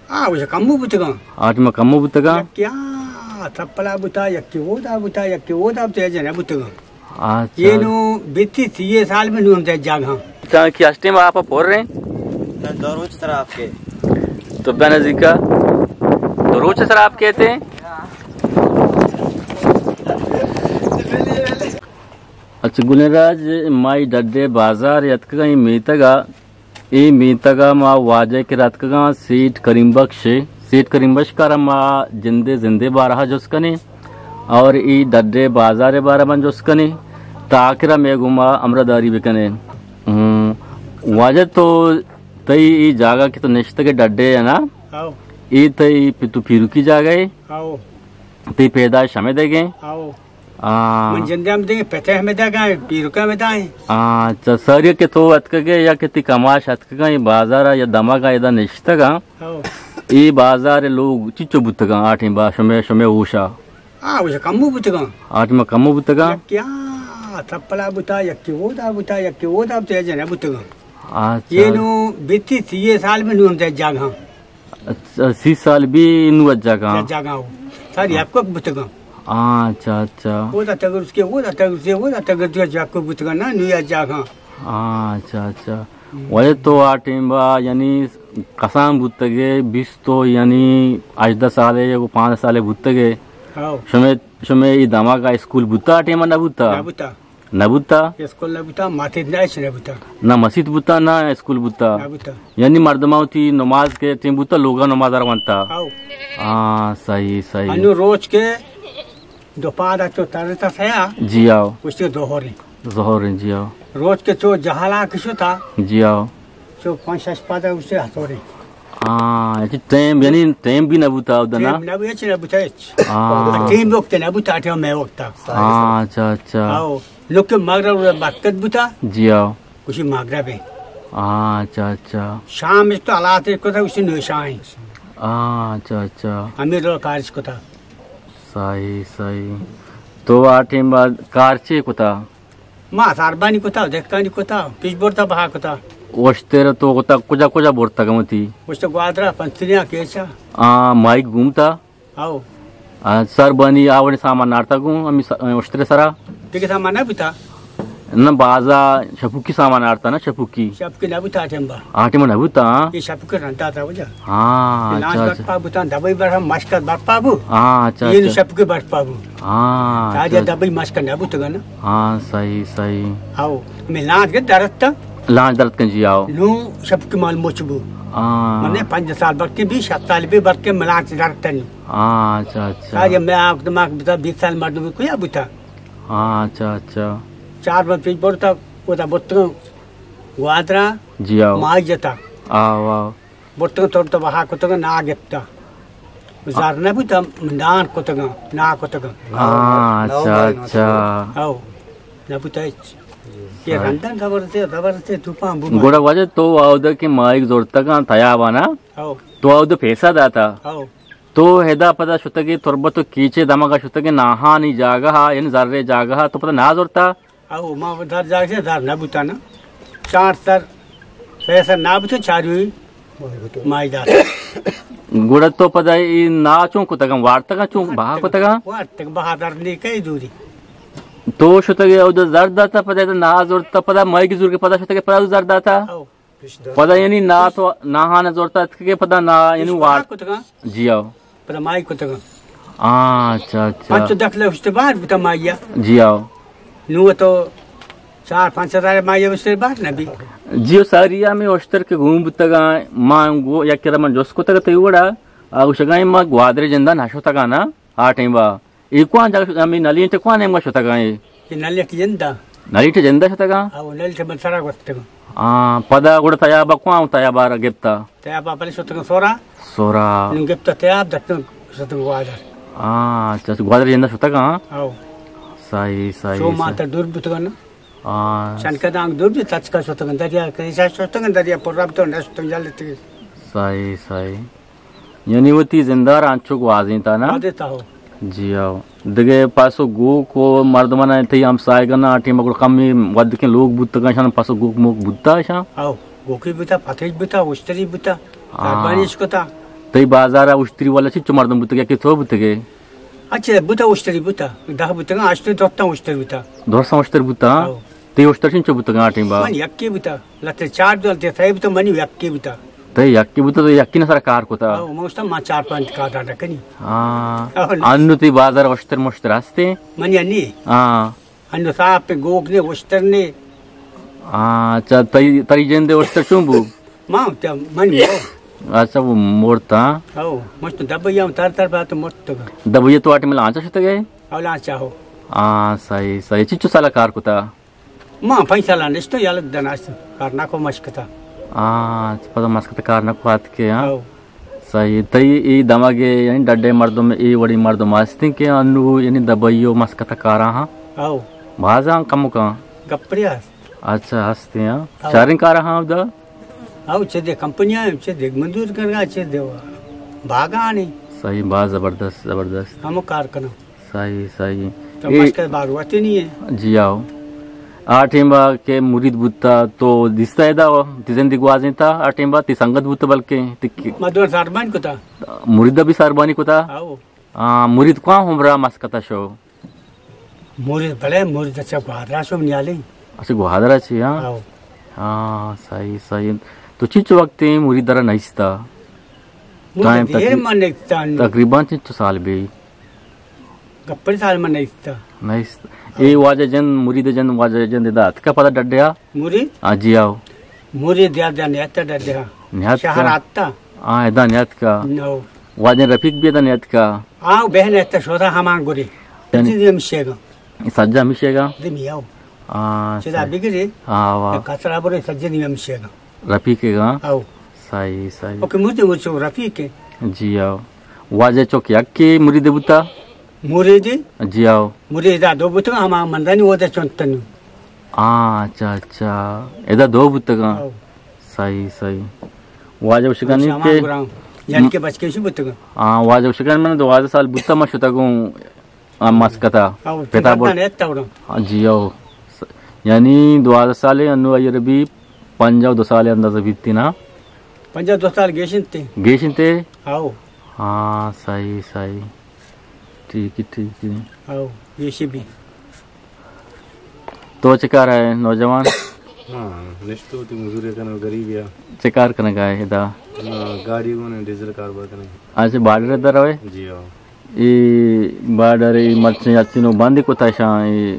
آ، وہ کمو بوتگاں۔ آ ٹائم کمو بوتگاں۔ یکی آ تپلا بوتا، یکی اودا بوتا، یکی اودا بوتا، جنہ بوتگاں۔ اچھا۔ یہ نو بیتی سی سال میں نو ہم جاگا۔ اچھا، کہ اس ٹائم آپ پر رہے؟ دو روچ سر آپ کے۔ تو بے نزدیکا دو روچ سر آپ کہتے ہیں؟ اچھا، گلیں راج، مائی ڈڈے بازار اتکگاں، اے میتگا، اے میتگا ما واجہ کہ راتکگاں، سیٹھ کریم بخش، سیٹھ کریم بخش کارا ما جندے زندے بارہا جست کنیں اور اے ڈڈے بازار بارہ من جست کنیں، تا آخرا میں گوما امرداری بکنیں۔ ہم، واجہ تو تئی اے جاگہ کہ تو نشتگے ڈڈے ہے نا؟ آؤ۔ اے تئی پتو پیروکی جاگہ ہے؟ آؤ۔ تئی پیدائش ہمیں دگے؟ آؤ۔ آ۔ من جندے ہم دگے، پتے ہمیں دگا، پیروکے ہمیں دائیں۔ آ، اچھا، ساری کہ تو اتکگے یا کہ تئی کماش اتکگا، اے بازارا یا دمگا ادا نشتگا۔ آؤ۔ اے بازار لوگ چچو بوتگا، آ ٹائم با شمے، شمے ہوشا؟ آ، ہوشا کمو بوتگا۔ آ ٹائم کمو بوتگا؟ یکی آ تپلا بوتا، یکی اودا بوتا، یکی اودا بوتا، جنہ بوتگا۔ اچھا۔ یہ نو بیتی سی سال میں نو ہم جاگا۔ اچھا، سی سال بی نو جاگا۔ جاگا ہو۔ ساری ہاں۔ حق بوتگا۔ ہاں، اچھا، اچھا۔ اودا تگر اس کے، اودا تگر سے، اودا تگر دیا جاکو بوتگا نا، نو یا جاگا۔ ہاں، اچھا، اچھا۔ ہم۔ ولی تو آ ٹائم با، یعنی کسان بوتگے، بیست تو، یعنی ہژدہ سالے یا پانزدہ سالے بوتگے۔ ہاؤ۔ شمے، شمے ای دماغ اسکول بوتا آ ٹائم نہ بوتا؟ نہ بوتا۔ نہ بوتا؟ اسکول نہ بوتا، ماتی نہ اچ نہ بوتا۔ نہ مسیت بوتا، نہ اسکول بوتا۔ نہ بوتا۔ یعنی مردماں وتی نماز کے ٹیم بوتا، لوگا نماز روانتا۔ آؤ۔ ہاں، صحیح، صحیح۔ انو روچ کے دو پادا چو ترتا سیا۔ جی آؤ۔ گوشتی ظہر ہیں۔ ظہر ہیں، جی آؤ۔ روچ کے چو جہالا کشتا۔ جی آؤ۔ چو پانچ شش پادا گوشتی ہتوریں۔ ہاں، اچھا، ٹائم، یعنی ٹائم بھی نہ بوتا اودا نا؟ ٹائم نہ بو-، اچ نہ بوتا اچ۔ ہاں۔ ٹائم وقت نہ بوتا، ٹائم میں وقتا۔ ہاں، اچھا، اچھا۔ آؤ۔ نوکہ مغرب برکت بوتا۔ جی آؤ۔ گوشی مغرب ہیں۔ ہاں، اچھا، اچھا۔ شام اچ تو حالات کتا، گوشی نوشاہیں۔ ہاں، اچھا، اچھا۔ امیر رو کارش کتا۔ صحیح، صحیح۔ تو آ ٹائم بعد کار چے کتا؟ ما ساربانی کتا، دہکانی کتا، پیش برتا بہا کتا۔ اشتر تو کتا، کجا کجا برتا گمتی؟ اشتر گوادرا، پنچتنیا، کیچا۔ آ، مائک گومتا؟ آؤ۔ آ، ساربانی آوڑے سامان نارتا گوں، ہمی س-، اشتر سرا؟ دیگہ سامان نہ بوتا؟ نہ، بازا شپوکی سامان آرتا نا، شپوکی۔ شپوکی نہ بوتا آ ٹائم با۔ آ ٹائم نہ بوتا، ہاں۔ یہ شپوکی رندا تا وجہ۔ ہاں، یہ لانچ اچھا، اچھا۔ برپا بوتا، دبئی برپا، مشکت برپا بو۔ ہاں، اچھا، یہ اچھا۔ شپوکی برپا بو۔ ہاں، ساجہ اچھا، اچھا۔ دبئی مشکت نہ بوتا گا نا۔ ہاں، صحیح، صحیح۔ آؤ، میں لانچ کے درتا۔ لانچ درت کن جی آؤ۔ نو شپوکی مال مچ بو۔ ہاں۔ من نے پنج سال برکے، بیس سال بھی برکے، میں لانچ درتا نہیں۔ ہاں، اچھا، اچھا۔ ساجہ میں آنکھ دماغ بوتا، بیس سال مردم کوئی بوتا۔ ہاں، اچھا، اچھا۔ چار بار پیش برتا، اودا برتگاں گوادرا۔ جی آؤ۔ مائی جتا۔ آؤ، آؤ۔ برتگاں ترتا بہا کتگاں، نا گپتا۔ زر نہ بوتا، نان کتگاں، نا کتگاں۔ ہاں، اچھا، اچھا۔ آؤ۔ نہ بوتا ہچ۔ یہ ہاں۔ رندن زبردست، زبردست طوفان بو۔ گڑا واجہ تو آودا کہ مائک زورتگاں تیابا نا؟ آؤ۔ تو آودا پیسہ داتا؟ آؤ۔ تو ہدا پدا شتگے تربت و کیچے دمگا شتگے ناہانی جاگہا، یعنی زرے جاگہا، تو پدا نہ زرتا؟ او، ما در جاگہ سے در نہ بوتا نا۔ چار سر، سہ سر نہ بوتا، چاروی مائی دار۔ گڑا تو پدا ای نا چون کتگاں، وارتگاں چون بہا کتگاں؟ وارتگ بہا در نی کئی دوری۔ تو شتگے او زر داتا، پدا نا زرتا، پدا مائی کی زور کے پدا شتگے پدا زر داتا؟ او۔ پدا یعنی نا تو ناہان زورتا اتکگے پدا نا یعنی وار کتگاں۔ جی آؤ۔ پدا مائی کتگاں۔ ہاں، اچھا، اچھا۔ پنچ دکھ لے اشتر بار بوتا مائی۔ جی آؤ۔ نو تو چار پنچ ہزار مائی اشتر بار نہ بی۔ جی آؤ، ساری ہمیں اشتر کے گون بوتگاں، ما گو یک کرا من جست کتگ تئی وڑا، آ گوشگاں ما گوادر جندا نہ شتگاں نا، آ ٹائم با۔ اے کوان جاگہ شت-، ہمے نلیٹ کوان نیمگا شتگاں اے؟ اے نلیٹ جندا۔ نلیٹ جندا شتگاں؟ او، نلیٹ من سرا گوستگاں۔ آ، پدا گڑا تیابا کوان تیابا را گپتا؟ تیابا بلے شتگاں سورا۔ سورا۔ نوں گپتا تیاب دکتن شتگاں گوادر۔ آ، اچھا، اچھا، گوادر جندا شتگاں؟ او۔ صحیح، صحیح، شو ما صحیح۔ تا دور بوتگاں نا۔ آ۔ چنکدانک دور بی تچکا شتگاں دریا، کریچا شتگاں دریا، پر رب تو نشتگاں یلتگی۔ صحیح، صحیح۔ یعنی وتی زندار انچو گوازینتا نا؟ گوازینتا ہو۔ جی آؤ۔ دگہ پس و گوک و مردمانا تئی ہمسایگانا ٹیم گڑا کمی ودکیں لوگ بوتگاں، شان پس و گوک موک بوتا شان؟ آؤ، گوکی بوتا، پتیج بوتا، اشتری بوتا، ہاں۔ قربانی اش کتا۔ تئی بازار ءَ اشتری والا چنچو مردم بوتگ، یکے تو بوتگے؟ اچھا، بوتا اشتری بوتا، دہ بوتگاں، اشتری دوتاں اشتری بوتا۔ درستاں اشتر بوتا؟ ہاں۔ تئی اشتر چنچو بوتگاں آ ٹیم با؟ من یکے بوتا، لتے چار دو، لتے سہ بوتا، منی یکے بوتا۔ تئی یکے بوتا، تو یکے نہ سر کار کتا؟ ہاں، من گوشتا ما چار پانچ کار دادا کنی۔ ہاں۔ ہاں۔ انو تئی بازار اشتر مشتر ہستے؟ منی انی؟ ہاں۔ انو صاحب پہ گوک نے، اشتر نے۔ ہاں، اچھا، تئی، تئی جند اشتر چون بو؟ ما، چا، من مو۔ اچھا، وہ مرتا۔ او، مست دبیا تر تر بات مرتگا۔ دبیا تو آٹے ملا آنچا شتگے؟ او لانچا ہو۔ ہاں، صحیح، صحیح۔ چچو سالا کار کتا؟ ما پنچ سالا نشتو، یلک دناشتو۔ کار نہ کو مشکتا۔ ہاں، پدا مسکت کار نہ کو آتکے، ہاں۔ او۔ صحیح۔ تئی اے دمگ ءَ یعنی ڈڈ ءِ مردم، اے وڑیں مردم ہستیں کہ انو یعنی دبئی و مسکت ءَ کاراں ہاں؟ او۔ بازاں کمکاں؟ گپرے ہست۔ اچھا، ہستیں ہاں۔ او۔ شہریں کاراں ہاں اودا؟ او، چہ دے کمپنی ءَ، چہ دے مزدور کنگا، چہ دے باغانی۔ صحیح، باز زبردست، زبردست۔ ہم کار کناں۔ صحیح، صحیح۔ تو اے مشکل بار وتی نہیں ہے۔ جی آؤ۔ آ ٹیم با کہ مرید بوتا تو دیستا ادا، تی زندگی گوازینتا، آ ٹیم با تی سنگت بوتا بلکہ تی کی-، مدور ساربان کتا۔ مرید بھی ساربانی کتا؟ آؤ۔ آ، مرید کواں عمرہ مسکتا شو؟ مرید بلے، مرید اچھا گوادرا شو نیالی۔ اچھا گوادرا چی، ہاں؟ آؤ۔ ہاں، صحیح، صحیح۔ تو چیچ وقت مرید درا نہیستا؟ مرید ٹائم دیر تقری-، من نہیستا۔ تقریباً چیچ سال بھی؟ گپری سال من نیست۔ نیست۔ اے واجہ جند، مرید جند، واجہ جند ادا اتکا پدا ڈڈیا؟ مرید؟ آ جی آؤ۔ مرید یاد جان نیت ڈڈیا۔ نیت شہر کا؟ آتا۔ آ، ادا نیت کا؟ نو۔ واجہ رفیق بھی ادا نیت کا؟ آؤ، بہن ات شودا ہمان گری۔ یعنی سجی ہمیشے گا۔ سجا ہمیشے گا؟ دمی آؤ۔ آ، چدا صحیح۔ بگری؟ آ، واہ۔ کسرا برے سجی ہمیشے گا۔ رفیق گا؟ آؤ۔ صحیح، صحیح۔ اوکے، مجھے وہ چو رفیق ہے۔ جی آؤ۔ واجہ چوک یکے مرید بوتا؟ مرید؟ جی آؤ۔ مرید دا دو بوتا، ہما مندانی وہ دے چونتن۔ آ، اچھا، اچھا۔ ادا دو بوتگا؟ آؤ۔ صحیح، صحیح۔ واجہ وشگانی ہما کہ گرام، یعنی کہ بچکے شو بوتگا؟ آ، واجہ وشگان من دوازدہ سال بوتا، ما شتگوں۔ آ، مسکتا۔ آؤ، پتا بول۔ نیت تاوڑا۔ آ، جی آؤ۔ س-، یعنی دوازدہ سالے انو آئی ربی پنجاہ و دو سالے اندازہ بیتی نا؟ پنجاہ و دو سال گیشنتے۔ گیشنتے؟ آؤ۔ ہاں، صحیح، صحیح۔ ٹھیک ہے، ٹھیک ہے۔ آؤ، گیشی بھی۔ تو چکار ہے نوجوان؟ ہاں، نشتو تی مزوری کنو، غریب یا۔ چکار کنگا ہے ادا؟ ہاں، گاڑی گونے ڈیزل کاروبار کنگا۔ اچھا، بارڈر در روے؟ جی ہاں۔ اے بارڈر، اے مرچیں اچینو بندی کتا شاں، اے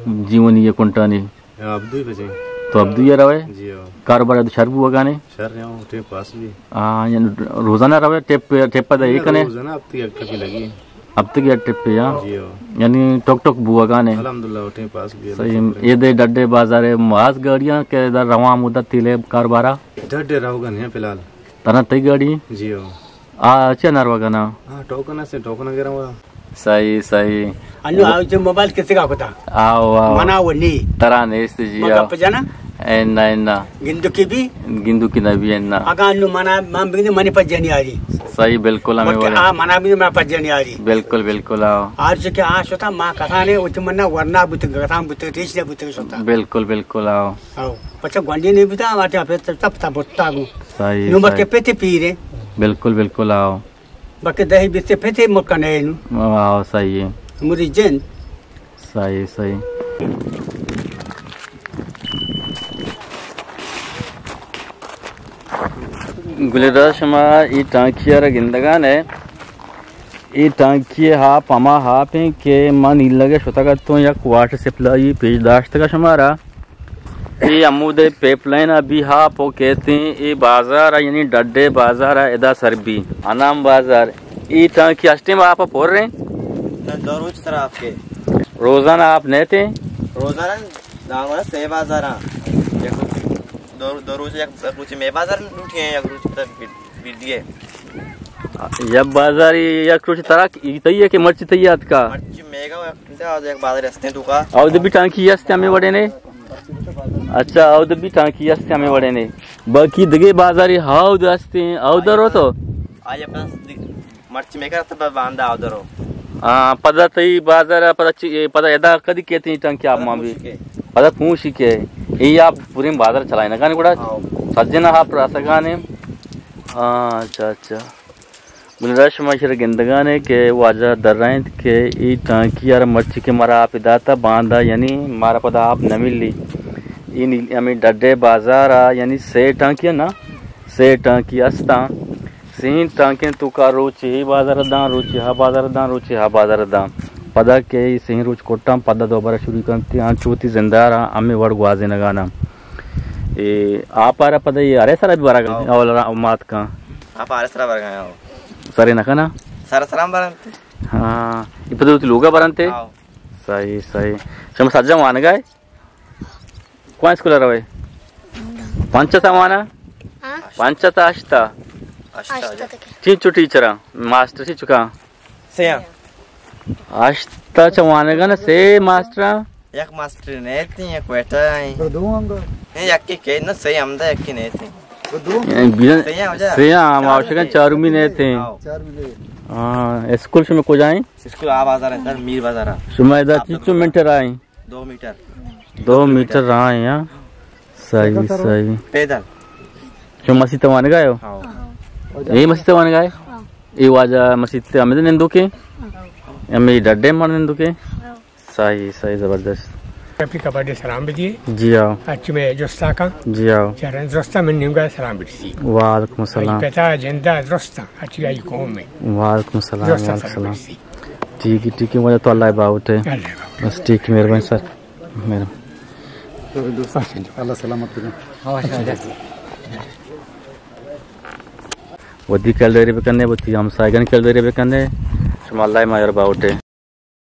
جیونی یہ کنٹانی۔ ہاں، عبدو ہی بچیں۔ تو عبدو یہ روے؟ جی ہاں۔ کاروبار تو شر بوگانے؟ شر یاں، ٹیم پاس بھی۔ ہاں، یعنی روزانہ روے، ٹپ، ٹپ دا یہ کنے؟ روزانہ اب تک ایک ٹپی لگی۔ اب تک یہ ٹپ یا؟ جی ہاں۔ یعنی ٹک ٹک بوگانے؟ الحمدللہ، ٹیم پاس بھی۔ صحیح۔ یہ دے ڈڈے بازار ہے، ماس گاڑیاں کہ در رواں مدت تیلے کاروبارا؟ ڈڈے روگا نہیں فی الحال۔ ترا تئی گاڑی؟ جی ہاں۔ آ، چہ نروگا نا؟ ہاں، ٹوکن است، ٹوکن گرم ہوا۔ صحیح، صحیح۔ انو آ چہ موبائل کسے کا کتا؟ آؤ، آؤ۔ منا وہ نی۔ ترا نیست جی، مگا آؤ۔ پجانا؟ اے نہ، اے نہ۔ گندو کی بھی؟ گندو کی نہ بھی، اے نہ۔ اگا انو منا، من بگندے منی پجانی آری۔ صحیح، بالکل ہمیں بلکہ بولے۔ آ منا بھی منا پجانی آری۔ بالکل، بالکل، آؤ۔ آر چہ کہ آ شتا ما کسانے، او چہ منا ورنا بوت، گسان بوت، ریش دے بوت شتا۔ بالکل، بالکل، آؤ۔ آؤ۔ پچھا گونڈی نہیں بوتا، آواتے پہ تب تب بوتا گو۔ صحیح، نو بس صحیح۔ کہ پتے پیرے۔ بالکل، بالکل، آؤ۔ بلکہ دہی بیستے پتے مکن ہے نو۔ آؤ، صحیح ہے۔ مری جن۔ صحیح، صحیح۔ گلے را شما ای ٹانکی را گندگان ہے۔ ای ٹانکی ہاپ ہما ہاپ ہیں کہ من ایلگے شتگتوں یک واٹر سپلائی پیش داشتگا شمارا۔ اے ہمودے پیپ لائن ءَ بی ہاپ ءَ کیتیں، اے بازار ءَ یعنی ڈڈے بازار ءَ ادا سر بی۔ انام بازار۔ اے ٹانکی ہشتیں آپ ءَ پر ایں؟ نہ، دو روچ سر آپ کے۔ روزانہ آپ نیتیں؟ روزانہ داں گڑا سے بازار آں۔ یک دو، دو روچ، یک، یک روچ مے بازار لوٹی ہیں، یک روچ پتہ بی-، بیڈی ہے۔ یک بازاری یک روچ ترا ای تئی ہے کہ مرچی تئی اتکا؟ مرچی میگا یک بازار ہستیں تو کا۔ او دبی ٹانکی ہستے ہمیں وڑے نے؟ اچھا، اود بھی ٹانکی است ہمیں وڑے نے۔ باقی دگے بازاری ہاود است ہیں، اود رو تو؟ آیا پس دی-، مرچی میں کرتا پہ باندا اود رو۔ ہاں، پدا تئی بازار پدا چی، پدا ادا کدی کہتے ہیں ٹانکی آپ مان بھی؟ پدا کون شی کے؟ اے آپ پورے بازار چلائے نہ گانے گڑا؟ ہاں۔ سجنا آپ راسگانے۔ ہاں، اچھا، اچھا۔ بلے شما ایشرا گندگانے کہ واجہ درائینت کہ ای ٹانکی ءَ را مرچی کہ مارا آپ داتا باندا، یعنی مارا پدا آپ نہ ملی۔ ای نی-، ہمے ڈڈے بازار ءَ یعنی سے ٹانکی نا، سے ٹانکی استاں۔ سہیں ٹانکیں توکا روچے ای بازار داں، روچے ہا بازار داں، روچے ہا بازار داں۔ پدا کہ ای سہیں روچ کٹاں، پدا دوبارہ شروع کنت، آنچو وتی زندہ را ہمے وڑ گوازینگانا۔ اے آپ ءَ را پدا اے ہرے سرا بھی برگ ءَ انت؟ ہاؤ۔ اول را مات کن۔ آپ ہرے سرا برگ ءَ انت، ہاؤ۔ سرے نہ کنا؟ سر سرا برنت۔ ہاں، اے پدا وتی لوگا برنت؟ ہاؤ۔ صحیح، صحیح۔ شما سجا وانگا ئے؟ کون اسکول ءَ روئے؟ پنچ تا وانا؟ ہاں۔ پنچ تا ہشت تا؟ ہشت تا۔ چینچو ٹیچر ءَ؟ ماسٹر چینچکا؟ سیاں۔ ہشت تا چہ وانگا نا، سے ماسٹر ءَ؟ یک ماسٹر نیتیں، یک کوئٹہ ءَ ایں۔ تو دو انگا؟ نہیں، یکی کہ نہ، سے ہمدا، یکی نیتیں۔ تو دو؟ یعنی بیرن سیاں ہو جا۔ سیاں، ہم چار آوشگن نیتیں۔ چارمی نیتیں۔ ہاؤ۔ چارمی نیتیں۔ ہاں، اسکول شما کجا ایں؟ اسکول آ بازار ایں، سر، میر بازار ءَ۔ شما ادا چنچو منٹ راہ ایں؟ دو میٹر۔ دو میٹر راہ ایں، ہاں۔ صحیح، صحیح۔ پیدل۔ شما مسیت وانگا ئے؟ ہاؤ۔ اے مسیت وانگا ئے؟ ہاؤ۔ اے واجہ مسیت ہمیں نندوکے؟ ہاؤ۔ ہمیں ڈڈے مر نندوکے؟ ہاؤ۔ صحیح، صحیح، زبردست۔ رفیق آباد سلام بدی۔ جی ہاؤ۔ اچ میں جستا کا۔ جی ہاؤ۔ چرن جستا من نیمگا سلام بدی۔ وعلیکم السلام۔ آئی پتا جندا درستا، اچ آئی قوم میں۔ وعلیکم السلام، درستا وعلیکم سلام السلام۔ بدی۔ ٹھیک ہے، ٹھیک ہے، مجھے تو اللہ باوٹ ہے۔ اللہ باوٹ۔ بس ٹھیک ہے، مہربانی سر۔ مہربانی۔ اللہ سلامت کرے۔ ودی کلدری بکنے، وتی ہمسایگان کلدری بکنے۔ شما اللہ مہر باوٹے۔